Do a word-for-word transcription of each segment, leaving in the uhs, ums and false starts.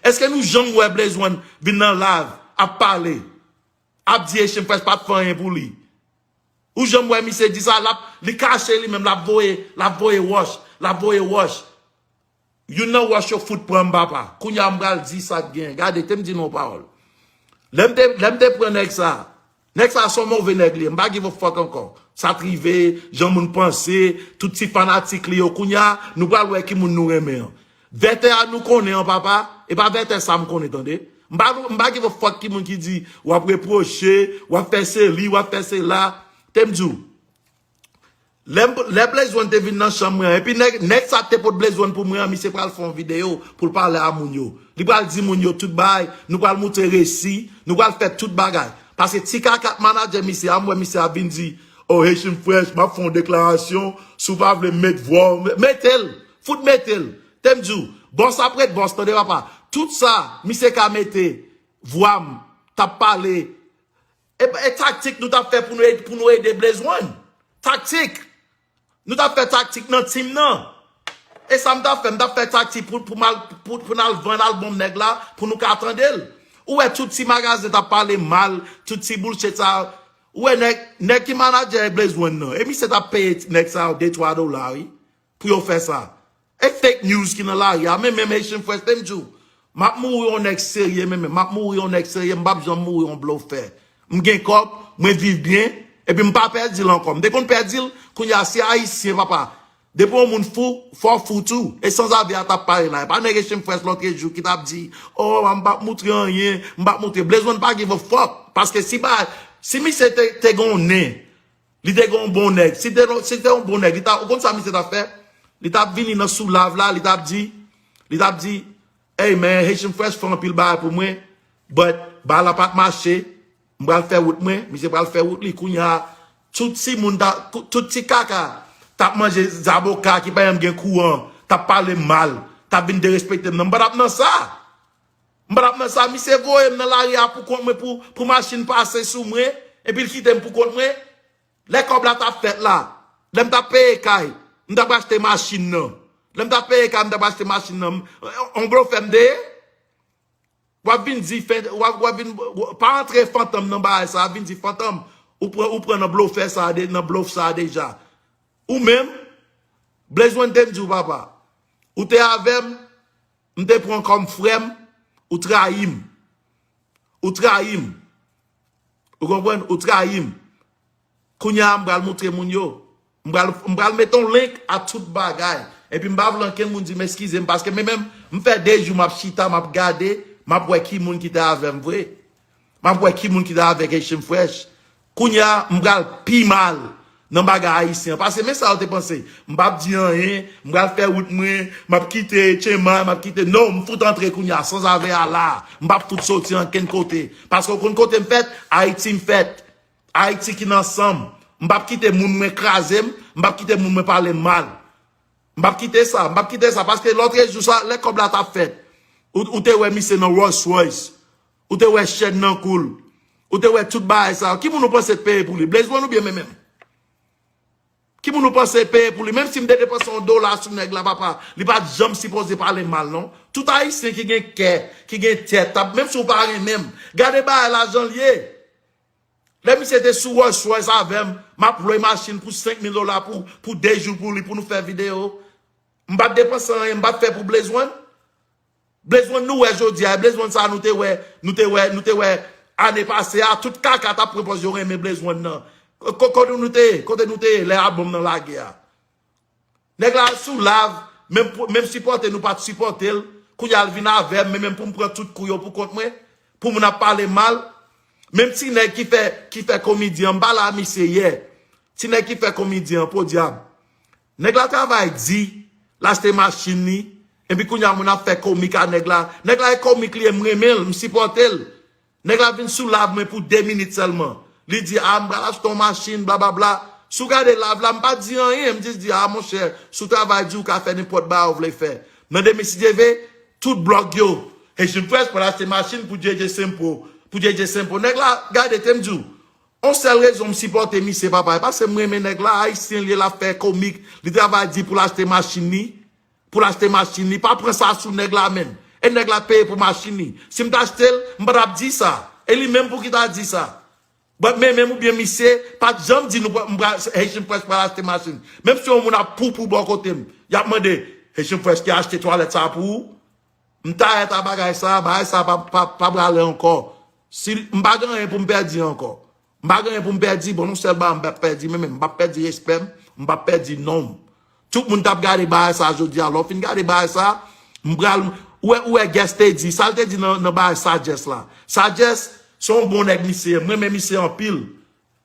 Èske nou janm wè Blaze One vin nan live ap pale, ap di Haitian Fresh pa t fè anyen pou li? Ou janm wè misye di sa? L ap, li kache li menm, l ap voye, l ap voye wòch, l ap voye wòch. Youn nan wòch yo fout pran m, papa. Kounye a m pral di sa k gen. Gade, te m di nou yon pawòl. Lè m te, lè m te pran nèg sa, nèg sa se yon move nèg li ye. M pa give a fuck ankò. Sa t rive, jan moun panse, tout ti fanatik li yo. Kounye a, nou pral wè ki moun nou renmen an. Vètè a nou konnen an, papa. E pa vètè sa m konnen, tande. M pa, m pa give a fuck ki moun ki di, w ap repwoche, w ap fè se li, w ap fè se la. Te m di w, lè, m- lè Blaze One te vin nan chanm mwen an, epi nèg, nèg sa te pot Blaze One pou mwen an, misye pral fè yon videyo pou l pale a moun yo. Li pral di moun yo tout bagay, nou pral moutre resi, nou pral fè tout bagay. Paske ti kaka k manadjè misye a, m wè misye ap vin di, oh, Haitian Fresh, m ap fè yon deklarasyon, si w pa vle m met vwa w, mete l, fout mete l. Te m di w, bòs ap ret bòs, tande papa. Tout sa, misye ka mete vwa m, t ap pale, e, e taktik nou t ap fè pou nou ed- pou nou ede Blaze One. Taktik. Nou t ap fè taktik nan tim nan. E sa m t ap fè, m t ap fè taktik pou, pou, mal, pou, pou n al vann albòm nèg la, pou nou ka tande l. Ou wè tout ti magazen t ap pale mal, tout ti bullshit sa. Ou wè nèg, nèg ki manadjè Blaze One nan. E misye t ap peye nèg sa yo de twa dola, wi, pou yo fè sa. E fake news ki nan lari a, men menm Haitian Fresh, te m di w, m ap mouri yon nèg serye, men menm, m ap mouri yon nèg serye, m p ap janm mouri yon blofè. M gen kòb, mwen viv byen, epi m pa pèdi l ankò. M te konn pèdi l, kounye a se Ayisyen, papa. Depi yon moun fou, fò w fou tou. E sanzave a t ap pale la. E pa nèg Haitian Fresh lòtrejou ki t ap di, oh, m p ap moutre anyen, m p ap moutre. Blaze One pa give a fuck. Paske si pa, si misye te, te gen yon nen, li te gen yon bon nèg. Si te, si te yon bon nèg, li ta, ou konn sa misye t ap fè? Li t ap vini nan sou live la, li t ap di, li t ap di, hey man, Haitian Fresh fè anpil bagay pou mwen, but bagay la pa t mache, m pral fè wout mwen, misye pral fè wout li. Kounye a, tout ti moun, ta, tout ti kaka, t ap manje zaboka ki pa janm gen kouran, t ap pale m mal, t ap vin derespekte m nan. M pa t ap nan sa. M pa t ap nan sa. Misye voye m nan lari a pou kont mwen, pou, pou machin pase sou mwen, epi l kite m pou kont mwen. Lè kòb la t ap fèt la, lè m t ap peye kay, m t ap achte machin nan. Lè m t ap peye kay, m t ap achte machin nan. M- On blofè m te ye. W ap vin di, fen- w ap, w ap vin, pa antre fantom nan bagay sa, vin di fantom, ou pran, ou pran nan blofè sa, de- nan blof sa deja. Ou menm, Blaze One te m di w, papa. Ou te avè m, m te pran kòm frè m, ou trayi m. Ou trayi m. Ou konprann? Ou trayi m. Kounye a, m pral moutre moun yo. M pral, m pral mete yon link a tout bagay. Epi m pa vle ankenn moun di m eskize m, paske men menm, m fè de jou m ap chita, m ap gade, m ap wè ki moun ki te avè m vre. M ap wè ki moun ki te avèk Haitian Fresh. Kounye a, m pral pi mal nan bagay ayisyen an. Paske men sa yo te panse. M p ap di anyen, m pral fè wout mwen, m ap kite Chema, m ap kite. Non, m fout antre kounye a, sanzave a la. M p ap fout soti ankenn kote. Paske w konn kote m fèt? Ayiti m fèt. Ayiti ki nan san m. M p ap kite moun mwen kraze m, m p ap kite moun mwen pale m mal. M p ap kite sa, m p ap kite sa, paske lòtrejou sa, lè kòb la t ap fèt, ou, ou te wè misye nan Rolls Royce, ou te wè chèn nan kou l, ou te wè tout bagay sa yo. Ki moun ou panse t peye pou li? Blaze One oubyen men menm? Ki moun ou panse peye pou li? Menm si m te depanse yon dola sou nèg la, papa, li pa t janm sipoze pale m mal, non. Tout ayisyen ki gen kè, ki gen tèt, t ap, menm si w pa renmen m, gade bagay la jan l ye. Lè misye te sou Rolls Royce avè m, m ap lwe machin pou senk mil dola pou, pou de jou pou li, pou nou fè videyo. M pa t depanse anyen, m pa t fè pou Blaze One. Blaze One nou wè jodi a, e Blaze One sa nou te wè, nou te wè, nou te wè ane pase a, tout kaka t ap pran pòz yo renmen Blaze One nan. Ko- Kote nou te ye? Kote nou te ye lè albòm nan lage a? Nèg la sou live, menm, pou- menm sipòte nou pa t sipòte l. Kounye a l vin avè m, men menm pou m pran tout kou yo pou kont mwen, pou moun ap pale m mal. Menm ti nèg ki fè, ki fè komedyen an, m pale a misye yè. Ti nèg ki fè komedyen an, podyab. Nèg la travay di, l achte machin li, epi kounye a moun ap fè komik a nèg la. Nèg la e komik li ye, m renmen l, m sipòte l. Nèg la vin sou live mwen pou de minit sèlman. Li di, a, m pral achte yon machin, blablabla. Si w gade live la, m pa di anyen, m jis di, a, monchè, si w travay di, w ka fè nenpòt bagay w vle fè. Nan demen, si Dye vle, tout blòg yo, Haitian Fresh pral achte machin pou J J Simple, pou J J Simple. Nèg la, gade, te m di w, yon sèl rezon m sipòte misye, papa, e paske m renmen nèg la, ayisyen l ye, l ap fè komik, li travay di pou l achte machin li, pou l achte machin li. Pa pran sa sou nèg la, menm. E nèg la peye pou machin li. Si m ta achte l, m pa t ap di sa. E li menm pou ki ta di sa. But men menm oubyen misye pa t janm di nou pral- m pral- Haitian Fresh pral achte machin. Menm si yon moun ap poupou bò kote m, y ap mande, Haitian Fresh ki achte twalèt sa pou ou? M tarèt a bagay sa, bagay sa pa, pa, pa prale ankò. Si m pa gen anyen pou m pèdi ankò. M pa gen anyen pou m pèdi, bon, yon sèl bagay m p ap pèdi, men, men m p ap pèdi respè m, m p ap pèdi non m. Tout moun t ap gade bagay sa jodi a. Lè w fin gade bagay sa, m pral, ou wè, ou wè Guest te di, sa l te di nan, nan bagay Sagesse la. Sagesse, se yon bon nèg misye ye. M renmen misye anpil.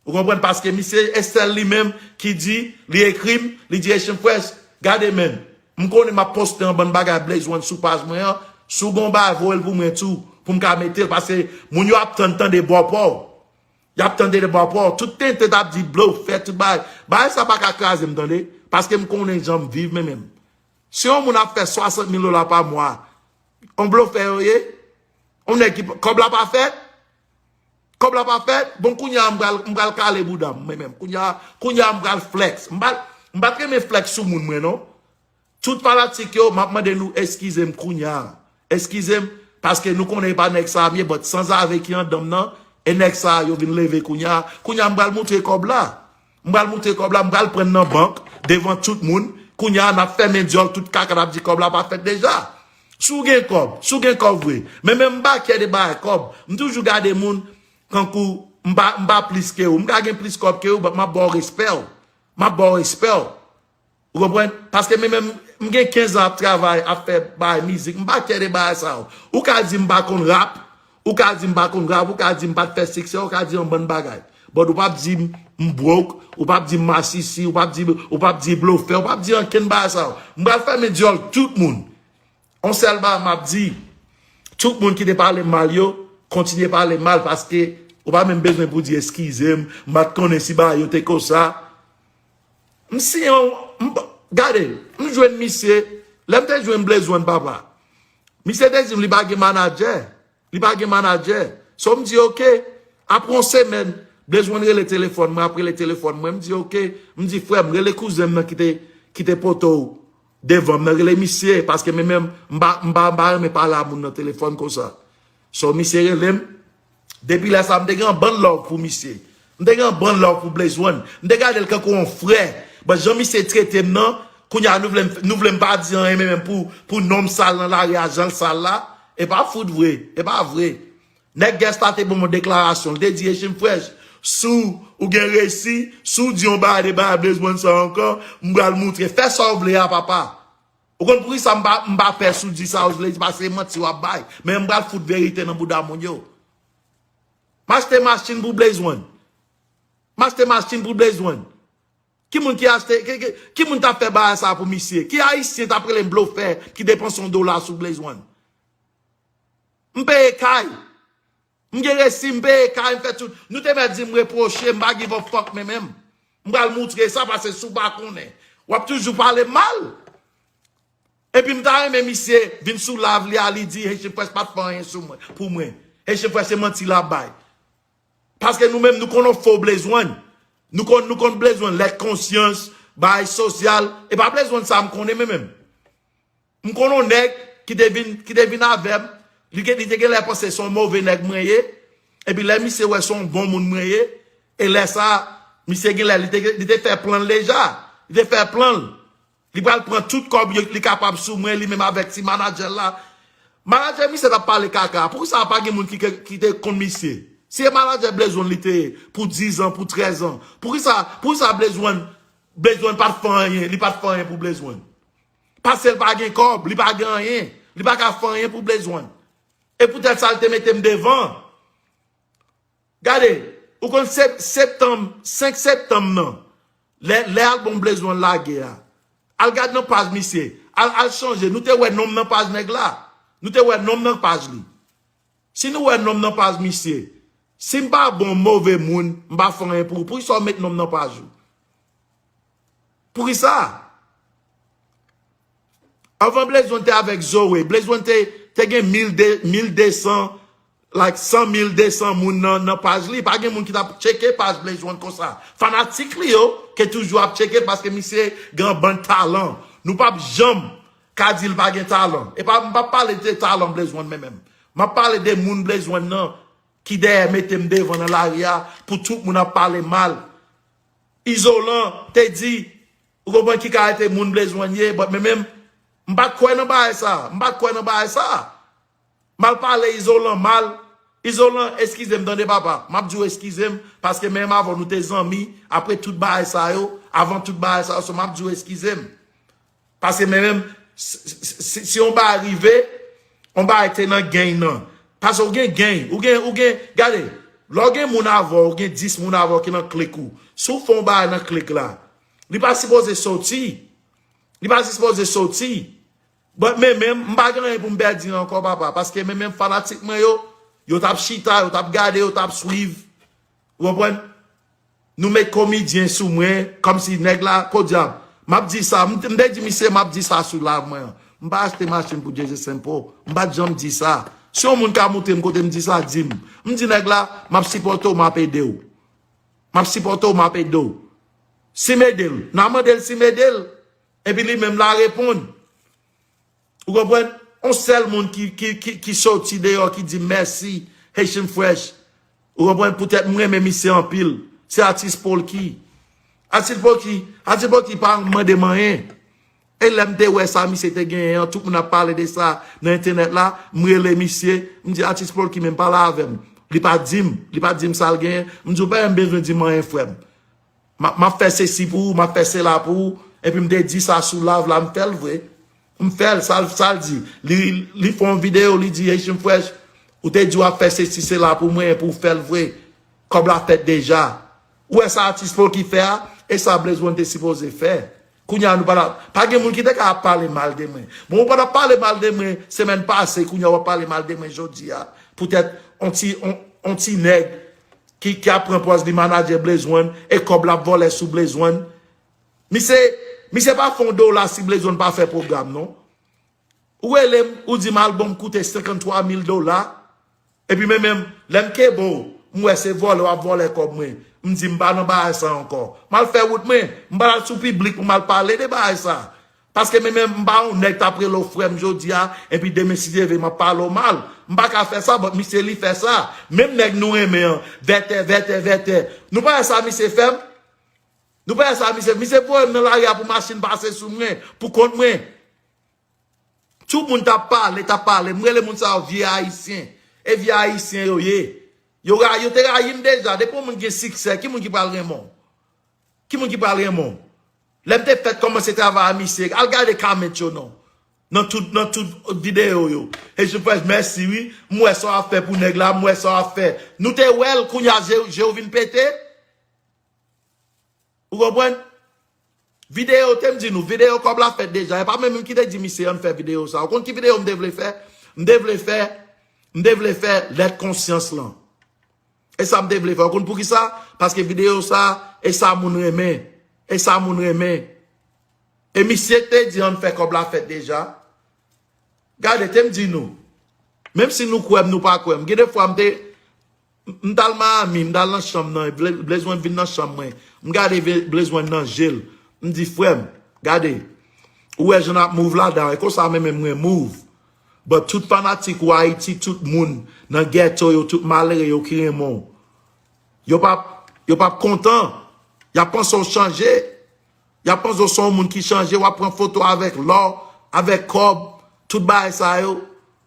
Ou konprann? Paske misye, e sèl li menm ki di, li ekri m, li di, Haitian Fresh, gade men. M konnen m ap poste yon bann bagay Blaze One sou paj mwen an. Si w gen yon bagay, voye l pou mwen tou, pou m ka mete l. Paske moun yo ap tann tande bò pa w. Y ap tande de bò pa w. Tout tenten t ap di blofè, tout bagay. Bagay sa pa ka kraze m, tande. Paske m konnen jan m viv, men menm. Si yon moun ap fè swasant mil dola pa mwa, yon blofè yo ye, yon nèg ki, kòb la pa fèt, kòb la pa fèt, bon, kounye a m pral, m pral kale bouda m, mwen menm. Kounye a, kounye a m pral flex. M pa, m pa t renmen flex sou moun mwen, non. Tout fanatik yo, m ap mande nou eskize m kounye a. Eskize m, paske nou konnen e pa nèg sa a m ye, but sanzave ki anndan m nan, e nèg sa a yo vin leve kounye a. Kounye a m pral moutre kòb la. M pral moutre kòb la, m pral pran nan bank, devan tout moun. Kounye a n ap fèmen dyòl tout kaka n ap di kòb la pa fèt deja. Si w gen kòb, si w gen kòb vre. Men menm m pa kè de bagay kòb. M toujou gade moun kankou m pa, m pa plis ke ou. M ka gen plis kòb ke ou, but m ap ba w respè w. M ap ba w respè w. Ou konprann? Paske men menm, m gen kenz an ap travay, ap fè bagay mizik. M pa kè de bagay sa yo. Ou ka di m pa konn rap, ou ka di m pa konn rap, ou ka di m pa t fè siksè, ou ka di yon bann bagay. But ou p ap di m, m broke, ou p ap di m masisi, ou p ap di, ou p ap di blofè, ou p ap di ankenn bagay sa yo. M pral fèmen dyòl tout moun. Yon sèl bagay m ap di, tout moun ki te pale m mal yo, kontinye pale m mal paske ou pa menm bezwen pou di eskize m, m pa t konnen si bagay yo te konsa. M siyen yon, m, gade, m jwenn misye, lè m te jwenn Blaze One papa. Misye te di m li pa gen manadjè. Li pa gen manadjè. So m di, "Ok." Apre yon semèn, Blaze One rele telefòn mwen, ap rele telefòn mwen. M di, "Ok." M di, "Frè m, rele kouzen m nan ki te, ki te pote w devan m nan, rele misye, paske men menm, m pa, m pa, m pa renmen pale a moun nan telefòn konsa." So, misye rele m. Depi lè sa, m te gen yon bann love pou misye. M te gen yon bann love pou Blaze One. M te gade l kankou yon frè. But jan misye trete m nan, kounye a nou vle m, nou vle m pa di anyen, men menm pou, pou non m sal nan lari a, jan l sal la. E pa fout vre. E pa vre. Nèg Guest la te ban m yon deklarasyon. Li te di, Haitian Fresh, si w gen resi, si w di yon bagay de bagay Blaze One sa ankò, m pral moutre. Fè sa w vle a, papa. Ou konn poukisa m pa, m pa pè si w di sa w vle di, paske se manti w ap bay. Men m pral fout verite nan bouda moun yo. M achte machin pou Blaze One. M achte machin pou Blaze One. Ki moun ki achte, ki, ki, ki moun t ap fè bagay sa pou misye? Ki ayisyen t ap rele m blofè ki depanse yon dola sou Blaze One? M peye kay. M gen resi, m peye kay, m fè tout. Nou te mèt di m repwoche, m pa give a fuck men menm. M pral moutre sa, paske si w pa konnen, w ap toujou pale m mal. Epi m ta renmen misye vin sou live li a, li di Haitian Fresh pa t fè anyen sou mwen, pou mwen. Haitian Fresh se manti l ap bay. Paske nou menm, nou konn yon fo Blaze One. Nou konn, nou konn Blaze One, lèt konsyans, bagay sosyal. E pa Blaze One sa m konnen men menm. M konn yon nèg ki te vin, ki te vin avè m. Li, gen- li te gen lè panse se yon move nèg mwen ye. Epi lè misye wè se yon bon moun mwen ye. E lè sa, misye gen lè, li te, li te fè plan l deja. Li te fè plan l. Li pral pran tout kòb yo li kapab sou mwen, li menm avèk ti manadjè l la. Manadjè misye t ap pale kaka. Poukisa pa gen moun ki, ki, ki te konn misye? Si e manadjè Blaze One li te ye pou diz an, pou trèz an, poukisa, poukisa Blaze One, Blaze One pa t fè anyen, li pa t fè anyen pou Blaze One? Paske l pa gen kòb, li pa gen anyen, li pa ka fè anyen pou Blaze One. E poutèt sa l te mete m devan. Gade, ou konn sep- septanm, senk septanm nan, lè, lè albòm Blaze One lage a, al gad nan paj misye, al, al chanje, nou te wè non m nan paj nèg la, nou te wè non m nan paj li. Si nou wè non m nan paj misye, si m pa bon, move moun, m pa fè anyen pou ou, poukisa w met non m nan paj ou? Poukisa? Anvan Blaze One te avèk Zoe, Blaze One te, te gen mil de, mil de san, like, san mil de san moun nan, nan paj li. Pa gen moun ki t ap tcheke paj Blaze One konsa. Fanatik li yo ke toujou ap tcheke l paske misye gen yon bann talan. Nou p ap janm ka di l pa gen talan. E pa, m p ap pale de talan Blaze One menm menm. M ap pale de moun Blaze One nan ki dèyè mete m devan nan lari a pou tout moun ap pale mal. Izolan te di, ou konprann ki kalite moun Blaze One ye, but men menm, m pa t kwè nan bagay sa, m pa t kwè nan bagay sa. M al pale Izolan mal. Izolan, eskize m tande papa. M ap di w eskize m, paske menm avè w nou te zanmi, apre tout bagay sa yo, avan tout bagay sa yo, so m ap di w eskize m. Paske men menm, si, si, si, si yon bagay rive, yon bagay te nan gang nan. Paske ou gen gang, ou gen, ou gen, gade, lè w gen moun avè w, ou gen dis moun avè w ki nan klik ou. Si w fè yon bagay nan klik la, li pa sipoze soti. Li pa sipoze soti. But men menm, m pa gen anyen pou m pèdi ankò, papa. Paske men menm fanatik mwen yo, yo t ap chita, yo t ap gade, yo t ap swiv. Ou konprann? Nou met komedyen sou mwen, kòmsi nèg la, podyab. M ap di sa, m, m te di misye, m ap di sa sou live mwen an. M pa achte machin pou Jeze Saint Paul. M pa t janm di sa. Si yon moun ka montre m kote m di sa, di m. M di nèg la, m ap sipòte w, m ap ede w. M ap sipòte w, m ap ede w. Si m ede l, n a mande l si m ede l. Epi li menm la reponn. Ou konprann? On sèl moun ki, ki, ki, ki soti deyò, ki di mèsi, Haitian Fresh. Ou konprann? Poutèt m renmen misye anpil. Se atis Polky. Atis Polky, atis Polky pa mande m anyen. E lè m te wè sa misye te genyen an, tout moun ap pale de sa nan entènèt la, m rele misye, m di atis Polky menm pale avè m. Li pa di m, li pa di m sa l genyen. M di w pa menm bezwen di m anyen, frè m. M ap, m ap fè sesi pou ou, m ap fè sela pou ou. Epi m te di sa sou live la, m fè l vre. M fè l, sa l, sa l di. Li, li fè yon videyo, li di, Haitian Fresh, ou te di w ap fè sesi sela pou mwen, epi w fè l vre. Kòb la fèt deja. Ou wè sa atis Polky fè a, e sa Blaze One te sipoze fè. Kounye a nou pa la, pa gen moun ki te ka ap pale mal de mwen. Bon, ou pa t ap pale mal de mwen semèn pase, kounye a w ap pale mal de mwen jodi a. Poutèt on ti, on, on ti nèg ki, ki ap pran pòz li manadjè Blaze One e kòb l ap vòlè sou Blaze One. Misye, misye pa fè on dola si Blaze One pa fè pwogram, non. Ou rele m, ou di m albòm koute senkanntwa mil dola. Epi men menm, lè m kenbe w, m wè se vòlè w ap vòlè kòb mwen. M di m pa nan bagay sa ankò. M al fè wout mwen. M pa al sou piblik pou m al pale de bagay sa. Paske men menm, m pa yon nèg t ap rele w frè m jodi a, epi demen si Dye vle m ap pale w mal. M pa ka fè sa, but misye li fè sa. Menm nèg nou renmen an, vètè, vètè, vètè. Nou pa wè sa misye fè m? Nou pa wè sa misye, misye voye m nan lari a pou machin pase sou mwen, pou kont mwen. Tout moun t ap pale, t ap pale. M rele moun sa yo vye ayisyen. E vye ayisyen yo ye. Yo ra-, yo te rayi m deja. Depi yon moun gen siksè, ki moun ki pral renmen w? Ki moun ki pral renmen w? Lè m te fèk kòmanse travay a misye, al gade comment yo non. Nan tout, nan tout videyo yo. E je fè mèsi wi. M wè sa w ap fè pou nèg la, m wè sa w ap fè. Nou te wè l, kounye a je, je w vin pete. Ou konprann? Videyo, te m di nou, videyo kòb la fèt deja. E pa menm ki te di misye ann fè videyo sa. Ou konn ki videyo m te vle fè? M te vle fè, m te vle fè lèt konsyans lan. E sa m te vle fè. Ou konn poukisa? Paske videyo sa, e sa moun renmen. E sa moun renmen. E misye te di ann fè kòb la fèt deja. Gade, te m di nou. Menm si nou kwè m, nou pa kwè m. Gen de fwa m te, m, m t al Miami, m t al nan chanm nan, Blaze One vin nan chanm mwen. M gade Blaze One nan je l. M di, frè m, gade, ou wè jan n ap move ladan, e konsa menm mwen move. But tout fanatik ou Ayiti, tout moun nan ghetto yo, tout malere yo ki renmen w, yo p ap, yo p ap kontan. Y ap panse w chanje. Y ap panse w se yon moun ki chanje, w ap pran foto avèk lò, avèk kòb, tout bagay sa yo.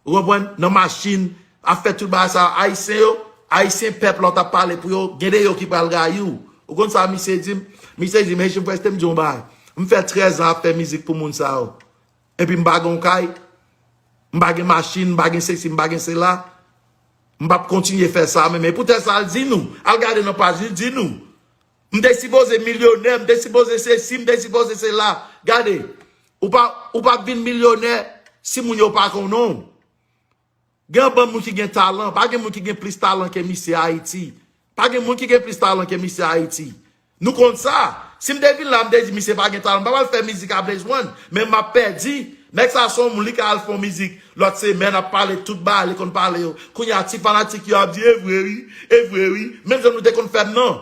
Ou konprann? Nan machin, ap fè tout bagay sa yo. Ayisyen yo, Ayisyen pèp la w t ap pale pou yo, gen de yo ki pral rayi w. Ou konn sa misye di m? Misye di m, Haitian Fresh, te m di w yon bagay. M fè trèz an ap fè mizik pou moun sa yo. Epi m pa gen yon kay, m pa gen machin, m pa gen sesi, m pa gen sela. M p ap kontinye fè sa menm. E poutèt sa, al di nou. Al gade nan paj li, di nou. M te sipoze milyonè, m te sipoze sesi, m te sipoze sela. Gade, ou pa, ou p ap vin milyonè si moun yo pa konnen w. Gen yon bann moun ki gen talan, pa gen moun ki gen plis talan ke misye Ayiti. Pa gen moun ki gen plis talan ke misye Ayiti. Nou konn sa. Si m te vin la, m te di misye pa gen talan, m pa pral fè mizik a Blaze One, men m ap pèdi. Nèg sa se yon moun, li ka al fè yon mizik lòt semèn, ap pale tout bagay li konn pale yo. Kounye a, ti fanatik yo ap di, e vre wi, e vre wi. Menm jan nou te konn fè m nan.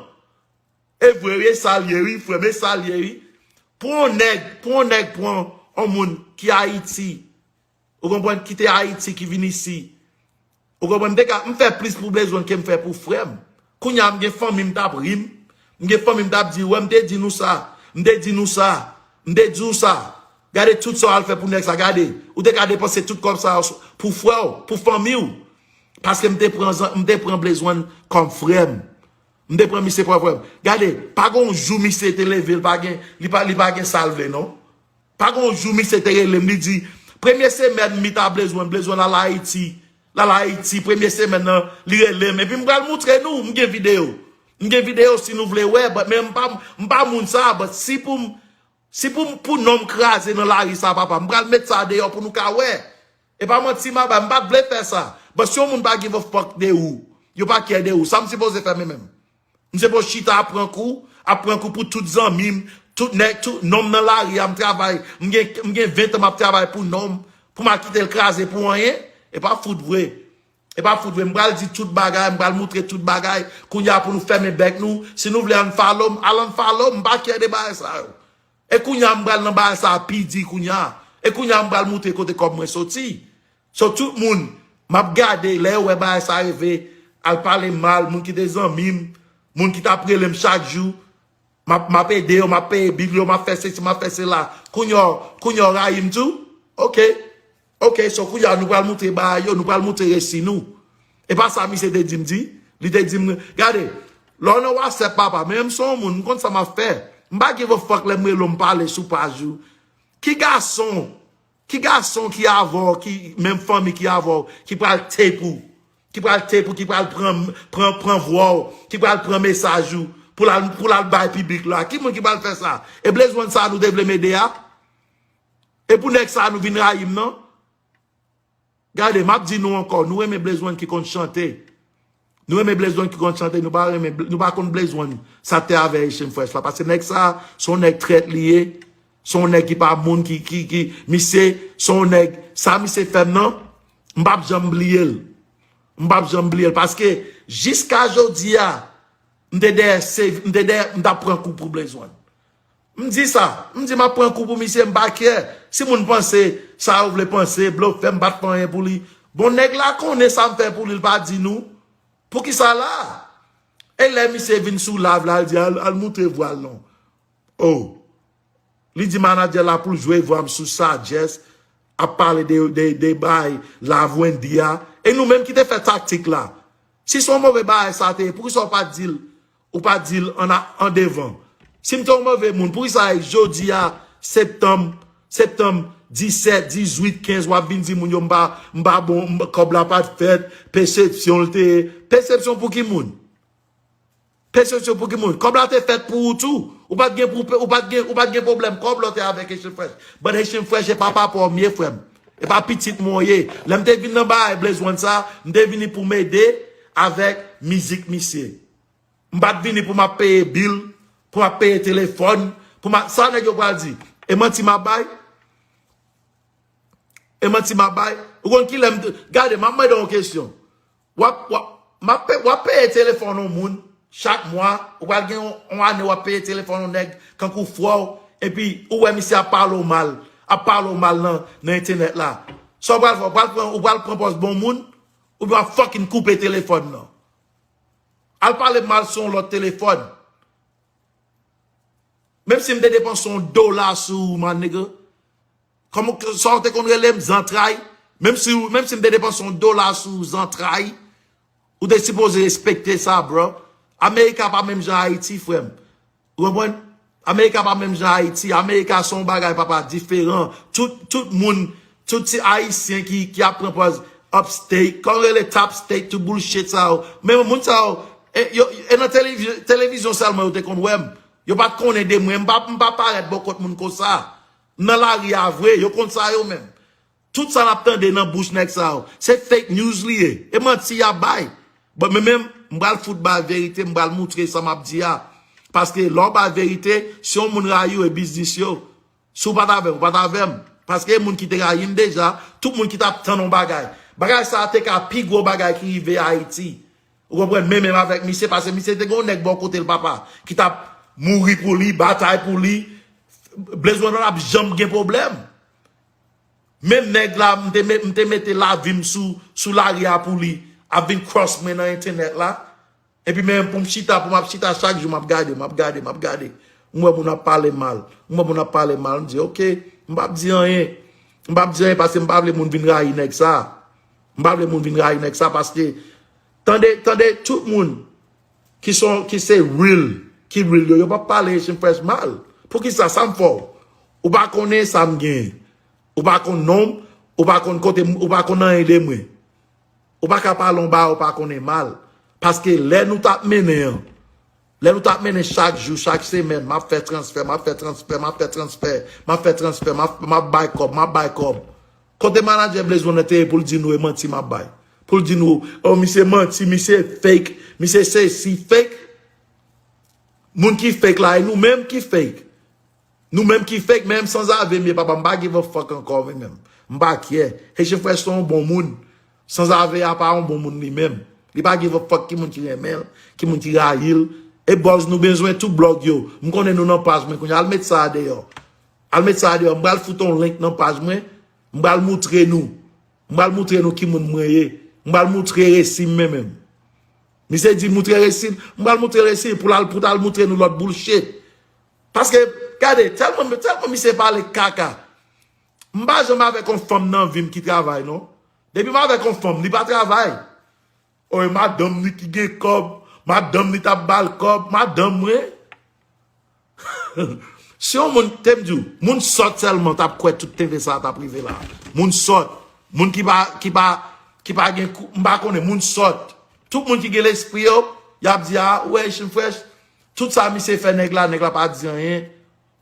E vre wi, e sa l ye wi, frè m, e sa l ye wi. Pou yon nèg, pou yon nèg pran yon moun ki Ayiti, ou konprann, ki te Ayiti, ki vin isi. Ou konprann, m te ka, m fè plis pou Blaze One ke m fè pou frè m. Kounye a, m gen fanmi m t ap ri m. M gen fanmi m t ap di, wè, m te di nou sa. M te di nou sa. M te di w sa. Gade tout sa w al fè pou nèg sa. Gade, ou te ka depanse tout kòb sa yo pou frè w, pou fanmi w. Paske m te pran, zan- m te pran Blaze One kòm frè m. M te pran misye kòm frè m. Gade, pa gen yon jou misye te leve, li pa gen, li pa, li pa gen sa l vle, non. Pa gen yon jou misye te rele m, li di, premye semèn mi ta Blaze One, Blaze One al Ayiti. L al Ayiti, premye semèn nan, li rele m. Epi m pral moutre nou, m gen videyo. M gen videyo si nou vle wè, but men m pa, m pa moun sa, but si pou m, si pou, pou non m kraze nan lari sa, papa, m pral met sa deyò pou nou ka wè. E pa manti m ap bay, m pa t vle fè sa. But si yon moun pa give a fuck de ou, yo pa care de ou, sa m sipoze fè mwen menm? M se pou chita ap pran kou, ap pran kou pou tout zanmi m, tout nèg, tout nonm nan lari a, m travay, m gen, m gen ven tan m ap travay pou nonm, pou m al kite l kraze pou anyen? E pa fout vre. E pa fout vre. M pral di tout bagay, m pral moutre tout bagay. Kounye a pou nou fèmen bèk nou. Si nou vle unfollow m, al unfollow m, m pa care de bagay sa yo. E kounye a m pral nan bagay sa pi di kounye a. E kounye a m pral moutre kote kòb mwen soti. So tout moun, m ap gade, lè yo wè bagay sa rive, al pale mal, moun ki te zanmi m, moun ki t ap rele m chak jou, m ap, m ap ede yo, m ap peye bil yo, m ap fè sesi, m ap fè sela. Kounye a, kounye a w rayi m tou? Oke. Oke, so kounye a nou pral moutre bagay yo, nou pral moutre resi nou. E pa sa misye te di m di? Li te di m, gade, lè w nan WhatsApp, papa, men m se yon moun, m konn sa m ap fè. M pa give a fuck lè m rele w, m pale sou paj ou. Ki gason, ki gason ki avè w, ki menm fanmi ki avè w, ki pral tape ou, ki pral tape ou, ki pral pran, pran, pran vwa w, ki pral pran mesaj ou, pou l al, pou l al bay piblik la? Ki moun ki pral fè sa? E Blaze One sa nou te vle m ede a? E pou nèg sa nou vin rayi m nan? Gade, m ap di nou ankò, nou renmen Blaze One ki konn chante. Nou renmen Blaze One ki konn chante, nou pa renmen, nou pa konn Blaze One sa te avè Haitian Fresh la. Paske nèg sa, se yon nèg trèt li ye. Se yon nèg ki pa moun, ki, ki, ki, misye, se yon nèg, sa misye fè m nan, m p ap janm bliye l. M p ap janm bliye l. Paske, jiska jodi a, m te dèyè, se, m te dèyè, m t ap pran kou pou Blaze One. M di sa, m di m ap pran kou pou misye, m pa care. Si moun panse sa yo vle panse, blofè, m pa t fè anyen pou li. Bon, nèg la konnen sa m fè pou li, l pa di nou. Poukisa la? E lè misye vin sou live la, l di, al, al moutre vwa l non. Oh. Li di manadjè la pou l jwe vwa m sou Sagesse, ap pale de, de, de bay Love Wendy a. E nou menm ki te fè taktik la. Si se yon move bagay sa te ye, poukisa w pa di l, ou pa di l an, an devan? Si m te yon move moun, poukisa jodi a, septanm, septanm disèt, dizuit, kenz, w ap vin di moun yo m pa, m pa bon, m, kòb la pa t fèt, persepsyon l te ye. Persepsyon pou ki moun? Persepsyon pou ki moun? Kòb la te fèt pou ou tou. Ou pa t gen pou, ou pa t gen, ou pa t gen pwoblèm kòb lè w te avèk Haitian Fresh. But Haitian Fresh e pa papa w m ye, frè m. E pa pitit mwen w ye. Lè m te vin nan bagay Blaze One sa, m te vini pou m ede avèk mizik misye. M pa t vini pou m ap peye bil, pou m ap peye telefòn, pou m ap, sa nèg yo pral di? E manti m ap bay? E manti m ap bay? Ou konn kilè m te, gade, m ap mande w yon kesyon. W ap, w ap, m ap pe-, w ap peye telefòn yon moun chak mwa, ou pral gen yon, yon ane w ap peye telefòn yon nèg kankou frè w, epi ou wè misye ap pale w mal, ap pale w mal nan, nan entènèt la. Sa w pral fè? Ou pral pran, ou pral pran pòz bon moun, oubyen w ap fucking koupe telefòn nan? Al pale m mal sou yon lòt telefòn. Menm si m te depanse yon dola sou ou, my nigga. Kòman, sa w te konn rele m, zantray? Menm si, menm si m te depanse yon dola sou ou, zantray, ou te sipoze respekte sa, bro. Amerika pa menm jan Ayiti, frè m. Ou konprann? Amerika pa menm jan Ayiti. Amerika se yon bagay, papa, diferan. Tout, tout moun, tout ti Ayisyen ki, ki ap pran pòz upstate, kòman rele, top state, tout bullshit sa yo. Men moun sa yo, e, yo, e nan televi-, televizyon sèlman yo te konn wè m. Yo pa t konnen de mwen. M pa, m pa parèt bò kot moun konsa. M nan lari a vre. Yo konn sa yo menm. Tout sa n ap tande nan bouch nèg sa yo, se fake news li ye. E manti y ap bay. But men menm, m pral fout bay verite, m pral moutre sa m ap di a. Paske lè w bay verite, si yon moun rayi w, e biznis yo. Si w pa t avè m, ou pa t avè m. Paske e moun ki te rayi m deja, tout moun ki t ap tann yon bagay. Bagay sa a te ka pi gwo bagay ki rive Ayiti. Ou konprann? Men menm avèk misye, paske misye te gen yon nèg bò kote l, papa, ki t ap mouri pou li, batay pou li. Blaze One pa t ap janm gen pwoblèm. Men nèg la, m te, met, m te mete lavi m sou, sou lari a pou li, ap vin cross mwen nan entènèt la. Epi men pou m chita, pou m ap chita chak jou, m ap gade, m ap gade, m ap gade. M wè moun ap pale mal. M wè moun ap pale mal, m di, "Ok, m p ap di anyen." M p ap di anyen paske m pa vle moun vin rayi nèg sa. M pa vle moun vin rayi nèg sa paske, tande, tande, tout moun ki son, ki se real, ki real yo, yo p ap pale Haitian Fresh mal. Poukisa? Sa m fè w? Ou pa konnen sa m genyen. Ou pa konn non m, ou pa konn kote m, ou pa konn anyen de mwen. Ou pa ka pale yon bagay ou pa konnen mal. Paske lè nou t ap mennen an, lè nou t ap mennen chak jou, chak semèn, m ap fè transfè, m ap fè transfè, m ap fè transfè, m ap fè transfè, m ap, m ap bay kòb, m ap bay kòb. Kote manadjè Blaze One nan te ye pou l di nou e manti m ap bay? Pou l di nou, "Oh, misye manti, misye fake, misye sesi, fake." Moun ki fake la, e nou menm ki fake. Nou menm ki fake, menm sanzave m ye, papa, m pa give a fuck ankò, mwen menm. M pa kyè. Haitian Fresh se yon bon moun. Sanzave a pa yon bon moun li menm. Li pa give a fuck ki moun ki renmen l, ki moun ki rayi l. E buzz nou bezwen tout blòg yo. M konnen nou nan paj mwen kounye a. Al met sa a deyò. Al met sa a deyò. M pral fout yon link nan paj mwen. M pral moutre nou. M pral moutre nou ki moun mwen ye. M pral moutre resi m mwen menm. Misye di moutre resi l. M pral moutre resi l pou l al, pou l al moutre nou lòt bullshit. Paske, gade, tèlman, tèlman misye pale kaka. M pa janm avèk yon fanm nan vi m ki travay, non. Depi m avèk yon fanm, li pa travay. Oy, madanm li ki gen kòb, madanm li t ap ba l kòb, madanm mwen. Si yon moun, te m di w, moun sòt sèlman t ap kwè tout tenten sa t ap rive la. Moun sòt, moun ki pa, ki pa, ki pa gen kou, m pa konnen, moun sòt. Tout moun ki gen lespri yo, y ap di, "Ah, ou wè Haitian Fresh, tout sa misye fè nèg la, nèg la pa di anyen."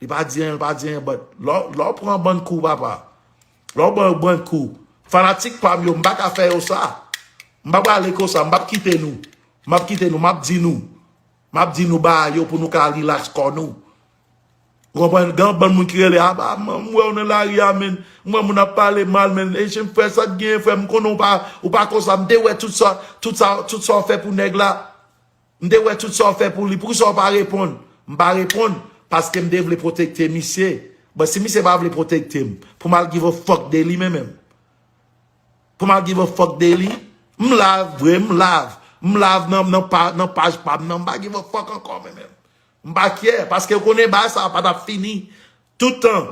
Li pa di anyen, li pa di anyen, but lè w, lè w pran bann kou, papa. Lè w pran bann kou. Fanatik pa m yo, m pa ka fè yo sa. M pa prale konsa, m p ap kite nou. M ap kite nou, m ap di nou. M ap di nou bagay yo pou nou ka relax kò nou. Ou konprann? Gen yon bann moun ki rele, "Ah, ba, m, m wè w nan lari a, men. M wè moun ap pale mal, men. Haitian Fresh, sa k genyen, frè m? M konnen w pa, ou pa konsa." M te wè tout sa, tout sa, tout sa w fè pou nèg la. M te wè tout sa w fè pou li. Poukisa w pa reponn? M pa reponn paske m te vle pwotekte misye. But si misye pa vle pwotekte m, pou m al give a fuck de li, men menm. Pou m al give a fuck de li. M live, vre, m live. M live nan, nan, pa, nan paj pa m nan. M pa give a fuck ankò, men menm. M pa care, paske w konnen bagay sa a pa t ap fini. Tout tan,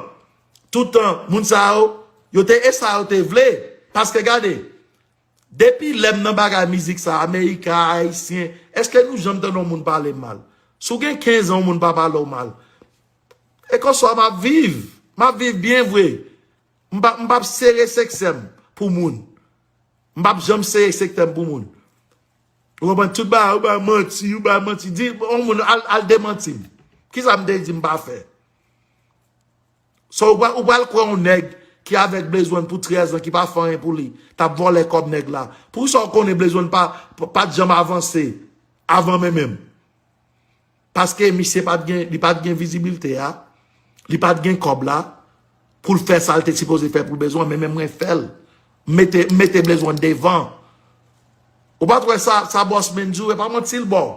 tout tan, moun sa yo, yo te, e sa yo te vle. Paske gade, depi lè m nan bagay mizik sa, Amerika, Ayisyen, èske nou janm tande yon moun pale m mal? Si w gen kenz an, yon moun pa pale w mal. E konsa m ap viv. M ap viv byen vre. M p ap, m p ap sere seksè m pou moun. M p ap janm sere sektè m pou moun. Ou konprann? Tout bagay, ou bay manti, ou bay manti. Di yon moun al, al demanti m. Kisa m te di m pa fè? So, ou pral, ou pral kwè yon nèg ki avèk Blaze One pou trèz an, ki pa fè anyen pou li, t ap vòlè kòb nèg la. Poukisa w konnen Blaze One pa, pa, pa t janm avanse avan mwen menm? Paske misye pa t gen, li pa t gen vizibilite a, li pa t gen kòb la, pou l fè sa l te sipoze fè pou Blaze One, men menm mwen fè l. M mete, m mete Blaze One devan. Ou pa t wè sa, sa Boss Man di w, e pa manti l ba w.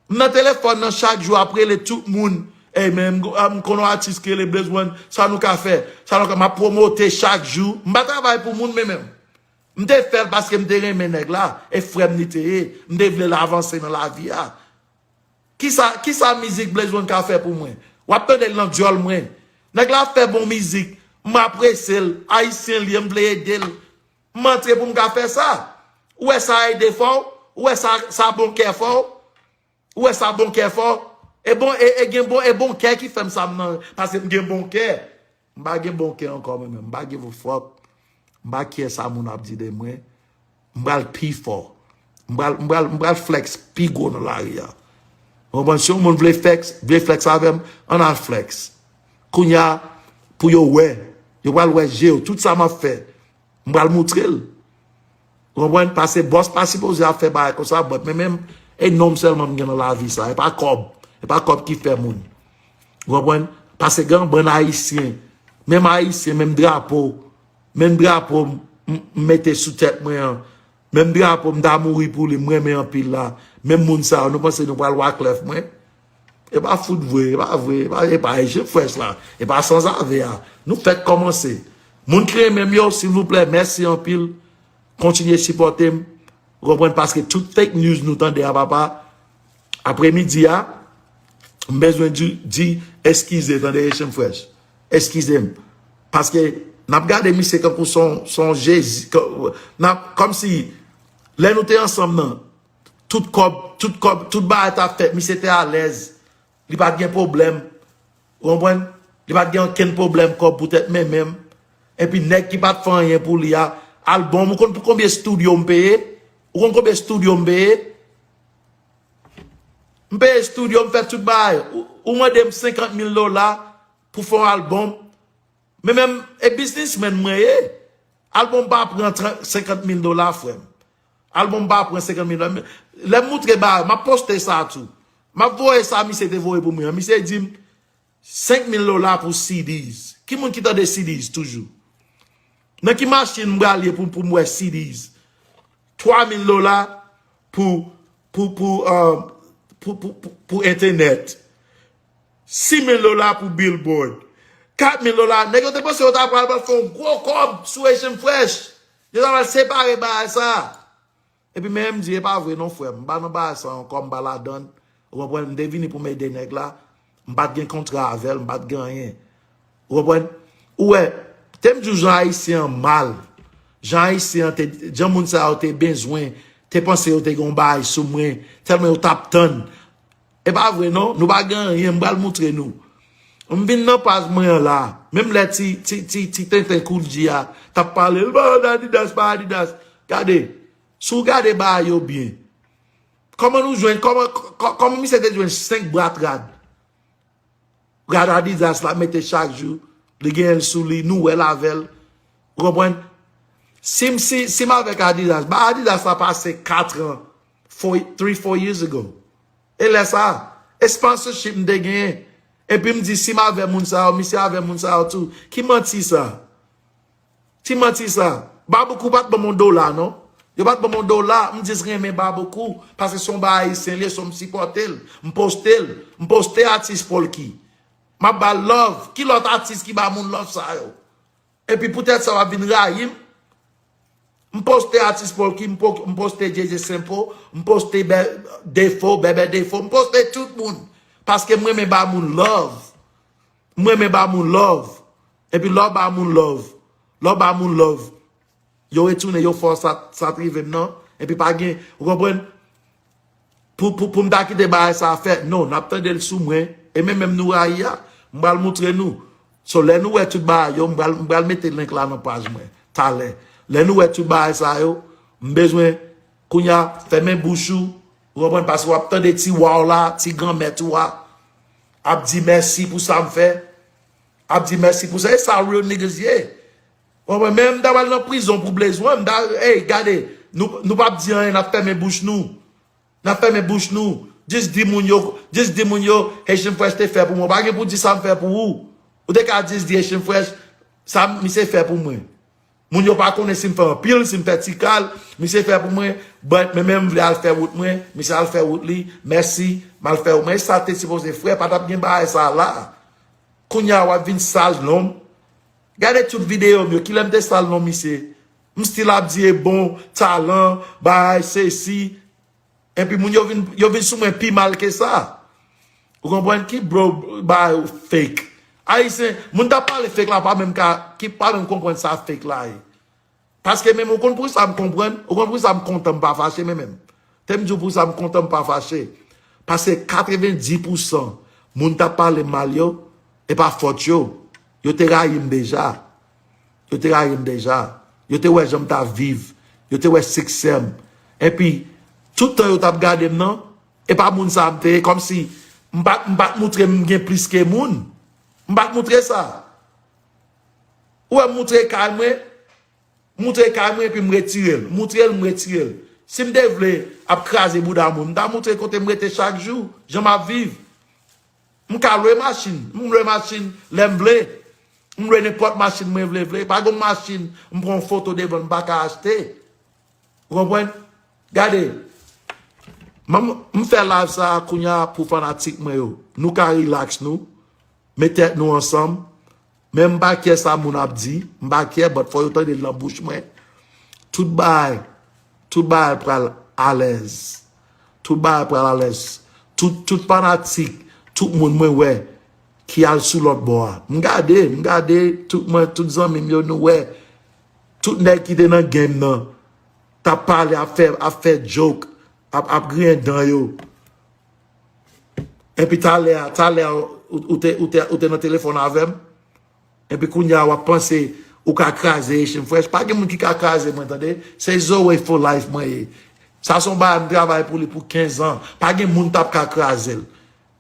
M nan telefòn nan chak jou ap rele tout moun. Ey, men m, m konn yon atis ki rele Blaze One, sa nou ka fè? Sa nou ka, m ap pwomote chak jou. M pa travay pou moun, men menm. M te fè l paske m te renmen nèg la, e frè m li te ye. M te vle l avanse nan lavi a. Kisa, kisa mizik Blaze One ka fè pou mwen? W ap tande l nan dyòl mwen. Nèg la fè bon mizik, m apresye l, ayisyen l ye, m vle ede l. M antre pou m ka fè sa. Ou wè sa ede fè w? Ou wè sa, sa bon kè fè w? Ou wè sa bon kè fè w? E bon, e, e gen bon, e bon kè ki fè m sa m nan, paske m gen bon kè. M pa gen bon kè ankò, mwen menm. M pa give a fuck. M pa care sa moun ap di de mwen. M pral pi fò. M pral, m pral, m pral flex pi gwo nan lari a. Ou konprann? Si yon moun vle flex, vle flex avè m, ann al flex. Kounye a, pou yo wè, yo pral wè je yo, tout sa m ap fè, m pral moutre l. Ou konprann? Paske bòs pa sipoze ap fè bagay konsa, but men menm, e non m sèlman m gen nan lavi sa. E pa kòb. E pa kòb ki fè moun. Ou konprann? Paske gen yon bann ayisyen, menm ayisyen, menm drapo, menm drapo m, m, m mete sou tèt mwen an, menm drapo m ta mouri pou li, m renmen anpil la, menm moun sa yo, nou panse nou pral waklèf mwen? E pa fout vre, e pa vre, e pa, e pa Haitian Fresh la, e pa sanzave a. Nou fèk kòmanse. Moun ki renmen m yo, silvouplè, mèsi anpil. Kontinye sipòte m. Ou konprann? Paske tout fake news nou tande a, papa, apremidi a, m bezwen di, di eskize, tande, Haitian Fresh. Eskize m. Paske n ap gade misye kankou son, son Jezi. Kan- n ap, kòmsi, lè nou te ansanm nan, tout kòb, tout kòb, tout bagay t ap fèt, misye te alèz. Li pa t gen pwoblèm. Ou konprann? Li pa t gen okenn pwoblèm kòb poutèt men menm. Epi nèg ki pa t fè anyen pou li a, albòm, ou konn pou konbyen estidyo m peye? Ou konn konbyen estidyo m peye? M peye estidyo, m fè tout bagay. Ou, ou mande m senkant mil dola pou fè yon albòm. Men menm, e biznismenn mwen ye. Albòm pa pran tran- senkant mil dola, frè m. Albòm pa pran senkant mil dola. Lè m moutre bagay, m ap poste sa tou. M ap voye sa misye te voye pou mwen an. Misye di m, senk mil dola pou C Ds. Ki moun ki tande C Ds toujou? Nan ki machin m pral ye pou, pou m wè C Ds? Twa mil dola pou, pou, pou, um, pou, pou, pou, pou entènèt. Sis mil dola pou billboard. Kat mil dola. Nèg yo te panse yo ta pral, pral fè yon gwo kòb sou Haitian Fresh. Yo ta pral separe bagay sa. Epi men m di, e pa vre non, frè m. M pa nan bagay sa ankò, m pa ladann. Ou konprann? M te vini pou m ede nèg la. M pa t gen kontra avè l, m pa t gen anyen. Ou konprann? Ou wè, te m di w jan Ayisyen an mal. Jan Ayisyen an te, jan moun sa yo te bezwen, te panse yo te gen yon bagay sou mwen, tèlman yo t ap tann. E pa vre non, nou pa gen anyen, m pral moutre nou. M vin nan paj mwen an la, menm lè ti, ti, ti, ti tenten Kool G a t ap pale, l pa Adidas, pa Adidas. Gade, si w gade bagay yo byen, kòman nou jwenn, kòman, kò- kòman misye te jwenn senk bwat rad? Rad Adidas la mete chak jou, li genyen l sou li, nou wè l avè l. Ou konprann? Si m, si, si m avèk Adidas, ba Adidas la pase kat an, four, three, four years ago. E lè sa, e sponsorship m te genyen. Epi m di, si m avè moun sa yo, misye avè moun sa yo tou. Ki manti sa? Ti manti sa. Baboukou pa t ban m yon dola, non. Yo pa t ban m yon dola, m jis renmen Baboukou. Paske se yon bagay ayisyen li ye, so m sipòte l. M poste l. M poste atis Polky. M ap ba l love. Ki lòt atis ki ba moun love sa yo? Epi poutèt sa w ap vin rayi m. M poste atis Polky, m po- m poste J J Simple, m poste Bè- Defo, Bèbè Defo, m poste tout moun. Paske m renmen ba moun love. M renmen ba moun love. Epi lè w ba moun love, lè w ba moun love, yo retounen, yo fè w sa, sa t rive m nan. Epi pa gen, ou konprann? Pou, pou, pou m ta kite bagay sa a fèt, non, n ap tande l sou mwen. E men menm nou rayi a, m pral moutre nou. So, lè nou wè tout bagay yo, m pral, m pral mete link la nan paj mwen, talè. Lè nou wè tout bagay sa yo, m bezwen, kounye a, fèmen bouch ou, ou konprann, paske w ap tande ti wa w la, ti granmèt ou a, ap di mèsi pou sa m fè, ap di mèsi pou sa. E sa real niggas ye. Ou konprann, men m ta pral nan prizon pou bezwen, m ta, hey, gade, nou, nou p ap di anyen, n ap fèmen bouch nou. N ap fèmen bouch nou. Jis di moun yo, jis di moun yo, Haitian Fresh te fè pou mwen. Ou pa gen pou di sa m fè pou ou. Ou te ka jis di Haitian Fresh, sa misye fè pou mwen. Moun yo pa konnen si m fè anpil, si m fè ti kal, misye fè pou mwen, but men, men m vle al fè wout mwen, misye al fè wout li, mèsi, m al fè wout mwen. E sa te sipoze fè, pa t ap gen bagay sa la. Kounye a w ap vin sal non m. Gade tout videyo m yo, kilè m te sal non misye? M still ap di e bon, talan, bagay, sesi. Epi moun yo vin, yo vin sou mwen pi mal ke sa. Ou konprann ki bro ba yo fake? Ayisyen, moun t ap pale fake la pa menm ka, ki pa menm konprann sa fake la ye. Paske menm ou konn pou sa m konprann, ou konn pou sa m kontan m pa fache men menm. Te m di w pou sa m kontan m pa fache. Paske katrevenndis pousan moun t ap pale m mal yo, e pa fòt yo. Yo te rayi m deja. Yo te rayi m deja. Yo te wè jan m t ap viv. Yo te wè siksè m. Epi, tout tan yo t ap gade m nan, e pa moun sa a m te ye, kòmsi m pa, m pa t moutre m gen plis ke moun. M pa t moutre sa. Ou wè m moutre kay mwen, moutre kay mwen epi m retire l. Moutre l, m retire l. Si m te vle ap kraze bouda moun, m ta moutre kote m rete chak jou, jan m ap viv. M ka lwe machin. M lwe machin lè m vle. M lwe nenpòt machin mwen vle, vle. Pa gen machin m pran yon foto devan l m pa ka achte. Ou konprann? Gade. M, m fè live sa a kounye a pou fanatik mwen yo. Nou ka relax nou. Met tèt nou ansanm. Men m pa kyè sa moun ap di, m pa kyè, but fò yo tande l nan bouch mwen. Tout bagay, tout bagay pral alèz. Tout bagay pral alèz. Tout, tout fanatik, tout moun mwen wè ki al sou lòt bò a. M gade, m gade tout mwen, tout zanmi m yo, nou wè. Tout nèg ki te nan game nan, t ap pale, ap fè, ap fè joke, ap, ap griyen dan yo. Epi talè a, talè a, ou, ou te, ou te, ou te nan telefòn avè m. Epi kounye a, w ap panse ou ka kraze Haitian Fresh. Pa gen moun ki ka kraze mwen, tande. Se Zoe for life mwen ye. Sa se yon bagay m travay pou li pou kenz an. Pa gen moun t ap ka kraze l.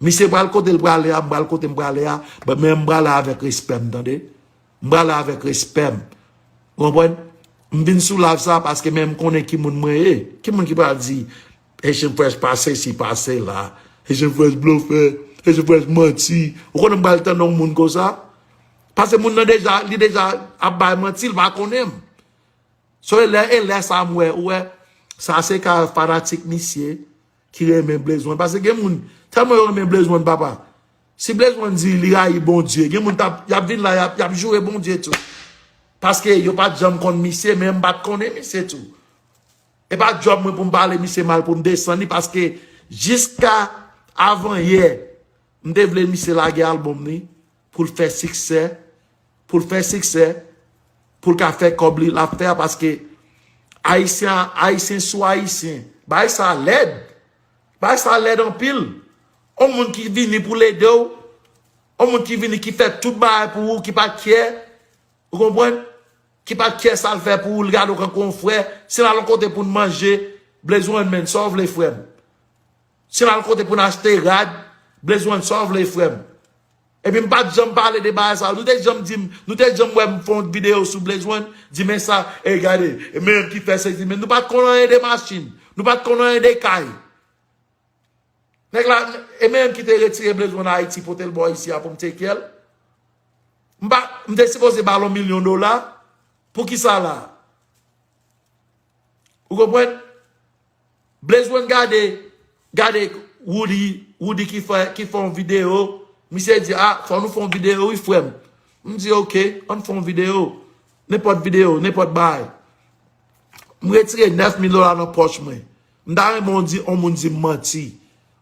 Misye pral kote l prale a, m pral kote m prale a, but men m prale avèk respè m, tande. M prale avèk respè m. Ou konprann? M vin sou live sa paske men m konnen ki moun mwen ye. Ki moun ki pral di, Haitian Fresh pa sesi, pa sela. Haitian Fresh blofè. Haitian Fresh manti. Ou konnen m pral tande yon moun konsa? Paske moun nan deja, li deja ap bay manti, li pa konnen m. So, e lè, e lè sa m wè, ou wè, sa se ka fanatik misye ki renmen Blaze One. Paske gen moun, tèlman yo renmen Blaze One, papa. Si Blaze One di li rayi Bondye, gen moun t ap, y ap vin la, y ap, y ap joure Bondye tou. Paske yo pa t janm konn misye, men m pa t konnen misye tou. E pa djòb mwen pou m pale misye mal, pou m desann li, paske jiska avan yè, m te vle misye lage albòm li, pou l fè siksè, pou l fè siksè, pou l ka fè kòb li, l ap fè a, paske Ayisyen, Ayisyen sou Ayisyen, bagay sa lèd. Bagay sa lèd anpil. Yon moun ki vini pou l ede w, yon moun ki vini ki fè tout bagay pou ou, ki pa t kyè, ou konprann? Ki pa t kyè sa l fè pou ou, l gade w kankou yon frè. Si n al yon kote pou n manje, Blaze One, men, sa w vle, frè m? Si n al kote pou n achte rad, Blaze One, sa w vle, frè m? Epi m pa t janm pale de bagay sa. Nou te janm di m, nou te janm wè m fè yon videyo sou Blaze One, di men sa, e gade, e men ki fè sesi, men nou pa t konn anyen de machin, nou pa t konn anyen de kay. Nèg la, e men ki te retire Blaze One Ayiti, pote l bò isi a pou m take care l. M pa, m te sipoze ba l yon milyon dola, pou ki sa la? Ou konprann? Blaze One gade, gade Woody, Woody ki fè, ki fè yon videyo. Misye di, a, fò nou fè yon videyo, wi, frè m. M di, oke, ann fè yon videyo. Nenpòt videyo, nenpòt bagay. M retire nèf mil dola nan pòch mwen. M ta renmen yon di, yon moun di m manti.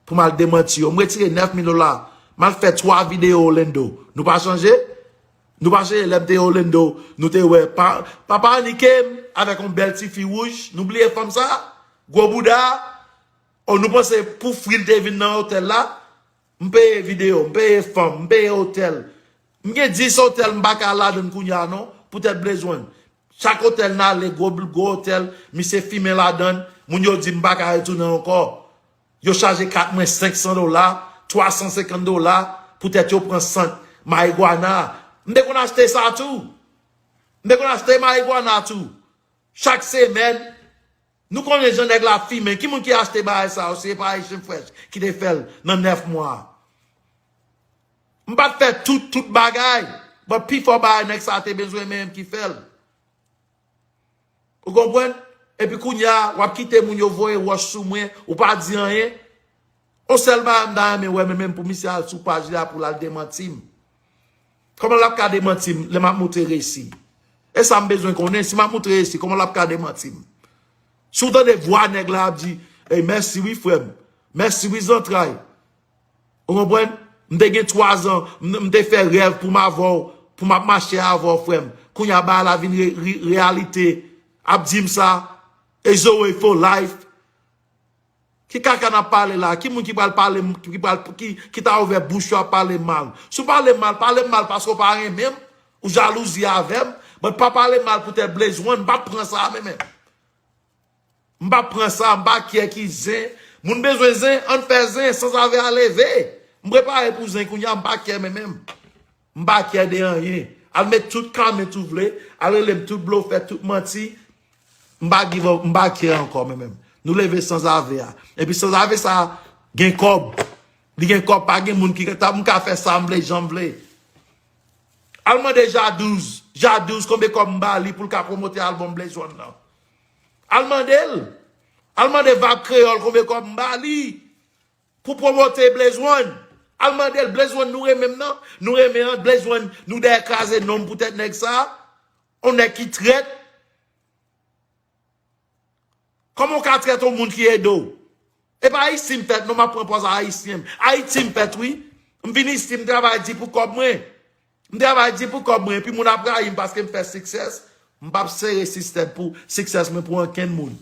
Pou m al demanti yo. M retire nèf mil dola. M al fè twa videyo Orlando. Nou pa chanje? Nou pa chanje lè m te Orlando, nou te wè pa, papa Annie Kem avèk yon bèl ti fi wouj, nou bliye fanm sa? Gwo bouda, o nou panse pou fri l te vin nan otèl la? M peye videyo, m peye fanm, m peye otèl. M gen dis otèl m pa ka al ladann kounye a non, poutèt Blaze One. Chak otèl n ale, gwo, gwo otèl, misye fimen ladann, moun yo di m pa ka retounen ankò. Yo chaje kat mwen senk san dola, twa san senkant dola, poutèt yo pran sant marigwana. M te konn achte sa tou. M te konn achte marigwana tou. Chak semèn, nou konnen jan nèg la fimen. Ki moun ki achte bagay sa yo? Se pa Haitian Fresh ki te fè l nan nèf mwa. M pa t fè tout, tout bagay. But pifò bagay nèg sa te bezwen menm ki fè l. Ou konprann? Epi kounye a, w ap kite moun yo voye wòch sou mwen, ou pa di anyen. On sèl bagay m ta renmen wè, men menm pou misye al sou paj li a pou l al demanti m. Kòman l ap ka demanti m lè m ap moutre resi? E sa m bezwen konnen, si m ap moutre resi, kòman l ap ka demanti m? Si w tande vwa nèg la ap di, ey, mèsi wi frè m, mèsi wi zantray. Ou konprann? M te gen twa zan, m, m te fè rèv pou m avè w, pou m ap mache avè w, frè m. Kounye a bagay la vin re, re, reyalite. Ap di m sa, e Zoe for life. Ki kaka n ap pale la? Ki moun ki pral pale m, ki pral, ki, ki ta ouvè bouch yo ap pale m mal? Si w pale m mal, pale m mal paske w pa renmen m, ou jalouzi avè m, but pa pale m mal poutèt Blaze One, m p ap pran sa a menm menm. M p ap pran sa, m pa kyè ki zen. Moun bezwen zen, ann fè zen, sanzave a leve. M prepare pou zen kounye a, m pa kyè menm menm. M pa kyè de anyen. Al met tout comment ou vle, al rele m tout blofè, tout manti. M pa give up, m pa kyè ankò menm menm. Nou leve sanzave a. Epi sanzave sa gen kòb. Li gen kòb, pa gen moun ki ta, m ka fè sa m vle, jan m vle. Al mande Jadouz. Jadouz, konbyen kòb m ba li pou l ka pwomote albòm Blaze One nan? Al mande l. Al mande Vab Kreyòl konbyen kòb m ba li pou pwomote Blaze One. Al mande l, Blaze One, nou renmen m nan? Nou renmen an, Blaze One, nou dèyè kraze non m poutèt nèg sa? On nèg ki trèt. Kòman w ka trèt yon moun ki ede w? E pa isi m fèt, non, m ap pran pòz a ayisyen. Ayiti m fèt, wi. M vin isi, m travay di pou kòb mwen. M travay di pou kòb mwen, epi moun ap rayi m paske m fè success. M p ap sere sistèm pou success mwen pou ankenn moun.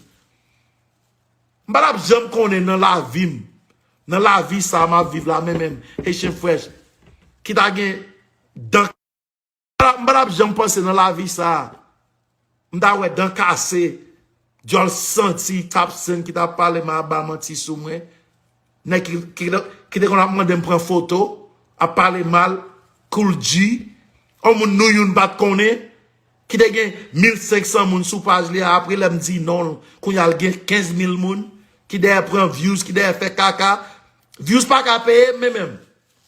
M pa t ap janm konnen nan lavi m, nan lavi sa a m ap viv la, men menm, Haitian Fresh, ki ta gen dan, m pa t ap janm panse nan lavi sa a. M ta wè dan kase, dyòl santi, Top Cent ki t ap pale mal, ap ba manti sou mwen. Nèg ki, ki, ki te konn ap mande m pran foto, ap pale mal, Kool G, yon moun nou youn pa t konnen, ki te gen mil senk san moun sou paj li a, apre lè m di non, kounye a l gen kenz mil moun, ki dèyè pran views, ki dèyè fè kaka. Views pa ka peye m, men menm.